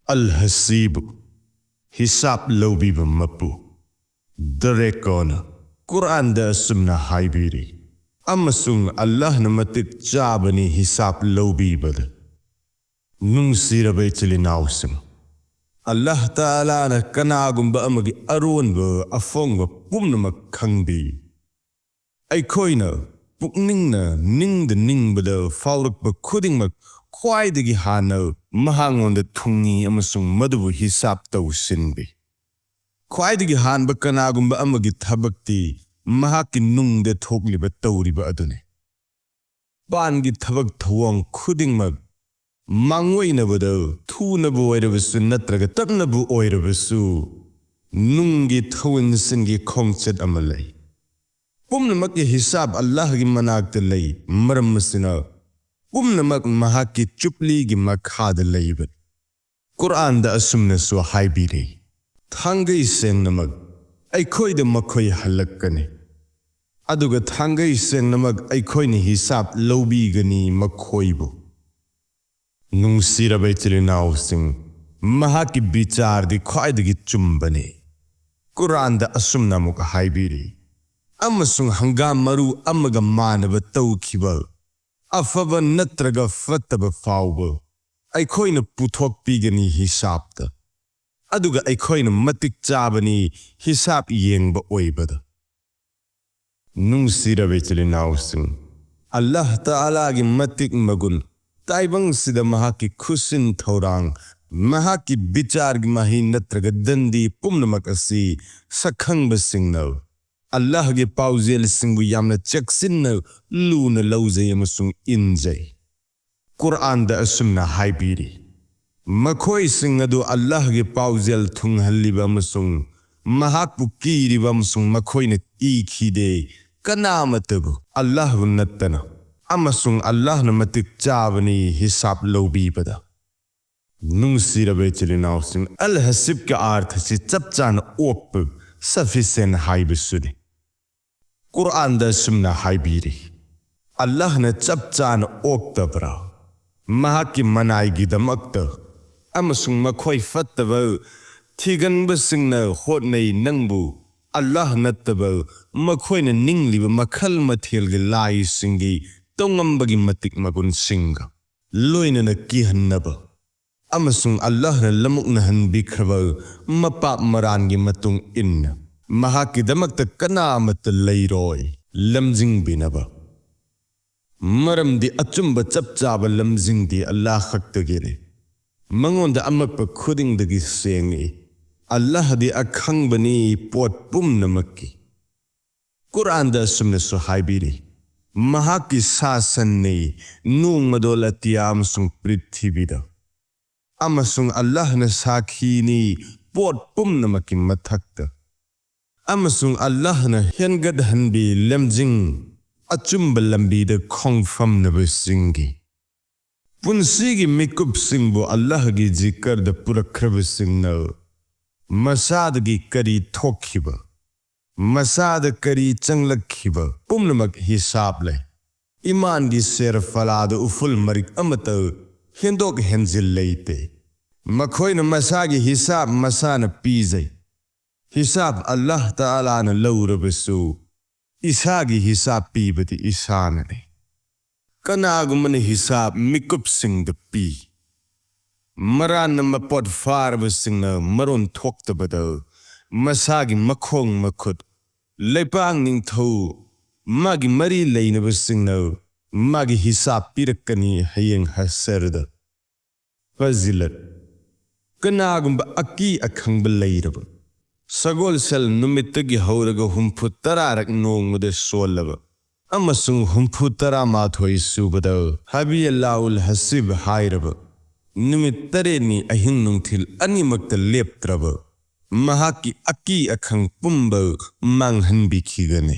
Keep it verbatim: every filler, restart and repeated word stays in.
ꯑꯜ ꯍꯁꯤꯕꯨ, ꯍꯤꯁꯥꯕ ꯂꯧꯕꯤꯕ ꯃꯄꯨ꯫ ꯗꯔꯦꯀꯣꯅ ꯀꯨꯔꯥꯟꯗ ꯑꯁꯨꯝꯅ ꯍꯥꯏꯕꯤꯔꯤ, ꯑꯃꯁꯨꯡ ꯑꯜꯂꯥꯍꯅ ꯃꯇꯤꯛ ꯆꯥꯕꯅꯤ ꯍꯤꯁꯥꯕ ꯂꯧꯕꯤꯕꯗ꯫ ꯅꯨꯡꯁꯤꯔꯕ ꯏꯆꯤꯜ ꯏꯅꯥꯎꯁꯤꯡ, ꯑꯜꯂꯥꯍ ꯇꯥꯂꯥꯅ ꯀꯅꯥꯒꯨꯝꯕ ꯑꯃꯒꯤ ꯑꯔꯣꯟꯕ ꯑꯐꯣꯡꯕ ꯄꯨꯝꯅꯃꯛ ꯈꯪꯕꯤ꯫ ꯑꯩꯈꯣꯏꯅ ꯄꯨꯛꯅꯤꯡꯅ ꯅꯤꯡꯗ ꯅꯤꯡꯕꯗ ꯐꯥꯎꯔꯛꯄ ꯈꯨꯗꯤꯡꯃꯛ ꯈ꯭ꯋꯥꯏꯗꯒꯤ ꯍꯥꯟꯅ ꯃꯍꯥꯛꯉꯣꯟꯗ ꯊꯨꯡꯏ ꯑꯃꯁꯨꯡ ꯃꯗꯨꯕꯨ ꯍꯤꯁꯥꯕ ꯇꯧꯁꯤꯟꯕꯤ꯫ ꯈ꯭ꯋꯥꯏꯗꯒꯤ ꯍꯥꯟꯕ ꯀꯅꯥꯒꯨꯝꯕ ꯑꯃꯒꯤ ꯊꯕꯛꯇꯤ ꯃꯍꯥꯛꯀꯤ ꯅꯨꯡꯗ ꯊꯣꯛꯂꯤꯕ ꯇꯧꯔꯤꯕ ꯑꯗꯨꯅꯤ꯫ ꯄꯥꯟꯒꯤ ꯊꯕꯛ ꯊꯧꯑꯣꯡ ꯈꯨꯗꯤꯡꯃꯛ ꯃꯥꯡꯑꯣꯏꯅꯕꯗ ꯊꯨꯅꯕꯨ ꯑꯣꯏꯔꯕꯁꯨ ꯅꯠꯇ꯭ꯔꯒ ꯇꯞꯅꯕꯨ ꯑꯣꯏꯔꯕꯁꯨ ꯅꯨꯡꯒꯤ ꯊꯧꯑꯣꯡꯁꯤꯡꯒꯤ ꯈꯣꯡꯆꯠ ꯑꯃ ꯂꯩ꯫ ꯄꯨꯝꯅꯃꯛꯀꯤ ꯍꯤꯁꯥꯕ ꯑꯜꯂꯥꯍꯒꯤ ꯃꯅꯥꯛꯇ ꯂꯩ, ꯃꯔꯝ ꯑꯁꯤꯅ ꯄꯨꯝꯅꯃꯛ ꯃꯍꯥꯛꯀꯤ ꯆꯨꯞꯂꯤꯒꯤ ꯃꯈꯥꯗ ꯂꯩꯕꯅꯤ꯫ ꯀꯨꯔꯥꯟꯗ ꯑꯁꯨꯝꯅꯁꯨ ꯍꯥꯏꯕꯤꯔꯤ, ꯊꯥꯡꯒꯩ ꯁꯦꯡꯅꯃꯛ ꯑꯩꯈꯣꯏꯗ ꯃꯈꯣꯏ ꯍꯜꯂꯛꯀꯅꯤ, ꯑꯗꯨꯒ ꯊꯥꯡꯒꯩ ꯁꯦꯡꯅꯃꯛ ꯑꯩꯈꯣꯏꯅ ꯍꯤꯁꯥꯕ ꯂꯧꯕꯤꯒꯅꯤ ꯃꯈꯣꯏꯕꯨ꯫ ꯅꯨꯡꯁꯤꯔꯕ ꯏꯆꯤꯜ ꯏꯅꯥꯎꯁꯤꯡ, ꯃꯍꯥꯛꯀꯤ ꯕꯤꯆꯥꯔꯗꯤ ꯈ꯭ꯋꯥꯏꯗꯒꯤ ꯆꯨꯝꯕꯅꯤ꯫ ꯀꯨꯔꯥꯟꯗ ꯑꯁꯨꯝꯅ ꯑꯃꯨꯛ ꯍꯥꯏꯕꯤꯔꯤ, ꯑꯃꯁꯨꯡ ꯍꯪꯒꯥꯝ ꯃꯔꯨ ꯑꯃꯒ ꯃꯥꯟꯅꯕ ꯇꯧꯈꯤꯕ ꯑꯐꯕ ꯅꯠꯇ꯭ꯔꯒ ꯐꯠꯇꯕ ꯐꯥꯎꯕ ꯑꯩꯈꯣꯏꯅ ꯄꯨꯊꯣꯛꯄꯤꯒꯅꯤ ꯍꯤꯁꯥꯕꯇ, ꯑꯗꯨꯒ ꯑꯩꯈꯣꯏꯅ ꯃꯇꯤꯛ ꯆꯥꯕꯅꯤ ꯍꯤꯁꯥꯕ ꯌꯦꯡꯕ ꯑꯣꯏꯕꯗ꯫ ꯅꯨꯡꯁꯤꯔꯕ ꯏꯆꯤꯜ ꯏꯅꯥꯎꯁꯤꯡ, ꯑꯜꯂꯥꯍ ꯇꯥꯂꯥꯒꯤ ꯃꯇꯤꯛ ꯃꯒꯨꯟ, ꯇꯥꯏꯕꯪꯁꯤꯗ ꯃꯍꯥꯛꯀꯤ ꯈꯨꯠꯁꯤꯟ ꯊꯧꯔꯥꯡ, ꯃꯍꯥꯛꯀꯤ ꯕꯤꯆꯥꯔꯒꯤ ꯃꯍꯩ ꯅꯠꯇ꯭ꯔꯒ ꯗꯟꯗꯤ ꯄꯨꯝꯅꯃꯛ ꯑꯁꯤ ꯁꯛꯈꯪꯕꯁꯤꯡꯅ ꯑꯜꯂꯥꯍꯒꯤ ꯄꯥꯎꯖꯦꯜꯁꯤꯡꯕꯨ ꯌꯥꯝꯅ ꯆꯦꯛꯁꯤꯟꯅ ꯂꯨꯅ ꯂꯧꯖꯩ ꯑꯃꯁꯨꯡ ꯏꯟꯖꯩ꯫ ꯀꯨꯔꯥꯟꯗ ꯑꯁꯨꯝꯅ ꯍꯥꯏꯕꯤꯔꯤ, ꯃꯈꯣꯏꯁꯤꯡ ꯑꯗꯨ ꯑꯜꯂꯥꯍꯒꯤ ꯄꯥꯎꯖꯦꯜ ꯊꯨꯡꯍꯜꯂꯤꯕ ꯑꯃꯁꯨꯡ ꯃꯍꯥꯛꯄꯨ ꯀꯤꯔꯤꯕ ꯑꯃꯁꯨꯡ ꯃꯈꯣꯏꯅ ꯀꯤꯈꯤꯗꯦ ꯀꯅꯥꯃꯠꯇꯕꯨ ꯑꯜꯂꯥꯍꯕꯨ ꯅꯠꯇꯅ, ꯑꯃꯁꯨꯡ ꯑꯜꯂꯥꯍꯅ ꯃꯇꯤꯛ ꯆꯥꯕꯅꯤ ꯍꯤꯁꯥꯕ ꯂꯧꯕꯤꯕꯗ꯫ ꯅꯨꯡꯁꯤꯔꯕ ꯏꯆꯤꯜ ꯏꯅꯥꯎꯁꯤꯡ, ꯑꯜ ꯍꯁꯤꯕꯀꯤ ꯑꯥꯔꯊ ꯑꯁꯤ ꯆꯞ ꯆꯥꯅ ꯑꯣꯛꯄ, sufficient, ꯍꯥꯏꯕꯁꯨꯅꯤ꯫ ꯀꯨꯔꯥꯟꯗ ꯑꯁꯨꯝꯅ ꯍꯥꯏꯕꯤꯔꯤ, ꯑꯜꯂꯥꯍꯅ ꯆꯞ ꯆꯥꯅ ꯑꯣꯛꯇꯕ꯭ꯔꯥ? ꯃꯍꯥꯛꯀꯤ ꯃꯅꯥꯏꯒꯤꯗꯃꯛꯇ ꯑꯃꯁꯨꯡ ꯃꯈꯣꯏ ꯐꯠꯇꯕ ꯊꯤꯒꯟꯕꯁꯤꯡꯅ ꯍꯣꯠꯅꯩ ꯅꯪꯕꯨ ꯑꯜꯂꯥꯍ ꯅꯠꯇꯕ ꯃꯈꯣꯏꯅ ꯅꯤꯡꯂꯤꯕ ꯃꯈꯜ ꯃꯊꯦꯜꯒꯤ ꯂꯥꯏꯁꯤꯡꯒꯤ ꯇꯣꯉꯝꯕꯒꯤ ꯃꯇꯤꯛ ꯃꯒꯨꯟꯁꯤꯡꯒ ꯂꯣꯏꯅꯅ ꯀꯤꯍꯟꯅꯕ꯫ ꯑꯃꯁꯨꯡ ꯑꯜꯂꯥꯍꯅ ꯂꯃꯨꯛꯅꯍꯟꯕꯤꯈ꯭ꯔꯕ ꯃꯄꯥꯞ ꯃꯔꯥꯟꯒꯤ ꯃꯇꯨꯡ ꯏꯟꯅ ꯃꯍꯥꯛꯀꯤꯗꯃꯛꯇ ꯀꯅꯥ ꯑꯃꯠꯇ ꯂꯩꯔꯣꯏ ꯂꯝꯖꯤꯡꯕꯤꯅꯕ꯫ ꯃꯔꯝꯗꯤ ꯑꯆꯨꯝꯕ ꯆꯞ ꯆꯥꯕ ꯂꯝꯖꯤꯡꯗꯤ ꯑꯜꯂꯥꯍ ꯈꯛꯇꯒꯤꯅꯤ꯫ ꯃꯉꯣꯟꯗ ꯑꯃꯠꯄ ꯈꯨꯗꯤꯡꯗꯒꯤ ꯁꯦꯡꯏ꯫ ꯑꯜꯂꯥꯍꯗꯤ ꯑꯈꯪꯕꯅꯤ ꯄꯣꯠ ꯄꯨꯝꯅꯃꯛꯀꯤ꯫ ꯀꯨꯔꯥꯟꯗ ꯑꯁꯨꯝꯅꯁꯨ ꯍꯥꯏꯕꯤꯔꯤ, ꯃꯍꯥꯛꯀꯤ ꯁꯥꯁꯟꯅꯤ ꯅꯣꯡꯃꯗꯣꯜ ꯑꯇꯤꯌꯥ ꯑꯃꯁꯨꯡ ꯄ꯭ꯔꯤꯊꯤꯕꯤꯗ꯫ ꯑꯃꯁꯨꯡ ꯑꯜꯂꯥꯍꯅ ꯁꯥꯈꯤꯅꯤ ꯄꯣꯠ ꯄꯨꯝꯅꯃꯛꯀꯤ ꯃꯊꯛꯇ꯫ ꯑꯃꯁꯨꯡ ꯑꯜꯂꯥꯍꯅ ꯍꯦꯟꯒꯠꯍꯟꯕꯤ ꯂꯝꯖꯤꯡ ꯑꯆꯨꯝꯕ ꯂꯝꯕꯤꯗ ꯈꯣꯡꯐꯝꯅꯕꯁꯤꯡꯒꯤ꯫ ꯄꯨꯟꯁꯤꯒꯤ ꯃꯤꯀꯨꯞꯁꯤꯡꯕꯨ ꯑꯜꯂꯥꯍꯒꯤ ꯖꯤꯀꯔꯗ ꯄꯨꯔꯛꯈ꯭ꯔꯕꯁꯤꯡꯅ ꯃꯁꯥꯗꯒꯤ ꯀꯔꯤ ꯊꯣꯛꯈꯤꯕ, ꯃꯁꯥꯗ ꯀꯔꯤ ꯆꯪꯂꯛꯈꯤꯕ ꯄꯨꯝꯅꯃꯛ ꯍꯤꯁꯥꯕ ꯂꯩ꯫ ꯏꯃꯥꯟꯒꯤ ꯁꯦꯔ ꯐꯂꯥꯗ ꯎꯐꯨꯜ ꯃꯔꯤꯛ ꯑꯃꯠꯇ ꯍꯦꯟꯗꯣꯛ ꯍꯦꯟꯖꯤꯜ ꯂꯩꯇꯦ꯫ ꯃꯈꯣꯏꯅ ꯃꯁꯥꯒꯤ ꯍꯤꯁꯥꯕ ꯃꯁꯥꯅ ꯄꯤꯖꯩ꯫ ꯍꯤꯁꯥꯕ ꯑꯜꯂꯥꯍ ꯇꯥꯂꯥꯅ ꯂꯧꯔꯕꯁꯨ, ꯏꯁꯥꯒꯤ ꯍꯤꯁꯥꯕ ꯄꯤꯕꯗꯤ ꯏꯁꯥꯅꯅꯤ꯫ ꯀꯅꯥꯒꯨꯝꯕꯅ ꯍꯤꯁꯥꯕ ꯃꯤꯀꯨꯞꯁꯤꯡꯗ ꯄꯤ꯫ ꯃꯔꯥꯟꯅ ꯃꯄꯣꯠ ꯐꯥꯔꯕꯁꯤꯡꯅ ꯃꯔꯣꯟ ꯊꯣꯛꯇꯕꯗ ꯃꯁꯥꯒꯤ ꯃꯈꯣꯡ ꯃꯈꯨꯠ, ꯂꯩꯄꯥꯛ ꯅꯤꯡꯊꯧ, ꯃꯥꯒꯤ ꯃꯔꯤ ꯂꯩꯅꯕꯁꯤꯡꯅ ꯃꯥꯒꯤ ꯍꯤꯁꯥꯕ ꯄꯤꯔꯛꯀꯅꯤ ꯍꯌꯦꯡ ꯍꯁꯔꯗ꯫ ꯐꯖꯤꯂꯠ꯫ ꯀꯅꯥꯒꯨꯝꯕ ꯑꯀꯤ ꯑꯈꯪꯕ ꯂꯩꯔꯕ ꯁꯒꯣꯜꯁꯦꯜ ꯅꯨꯃꯤꯠꯇꯒꯤ ꯍꯧꯔꯒ ꯍꯨꯝꯐꯨ ꯇꯔꯥꯔꯛ ꯅꯣꯡꯃꯗ ꯁꯣꯜꯂꯕ ꯑꯃꯁꯨꯡ ꯍꯨꯝꯐꯨ ꯇꯔꯥꯃꯥꯊꯣꯏ ꯁꯨꯕꯗ ꯍꯥꯕꯤꯌ ꯂꯥꯎꯜ ꯍꯁꯤꯕ ꯍꯥꯏꯔꯕ ꯅꯨꯃꯤꯠ ꯇꯔꯦꯠꯅꯤ ꯑꯍꯤꯡ ꯅꯨꯡꯊꯤꯜ ꯑꯅꯤꯃꯛꯇ ꯂꯦꯞꯇ꯭ꯔꯕ ꯃꯍꯥꯛꯀꯤ ꯑꯀꯤ ꯑꯈꯪ ꯄꯨꯝꯕ ꯃꯥꯡꯍꯟꯕꯤꯈꯤꯒꯅꯤ꯫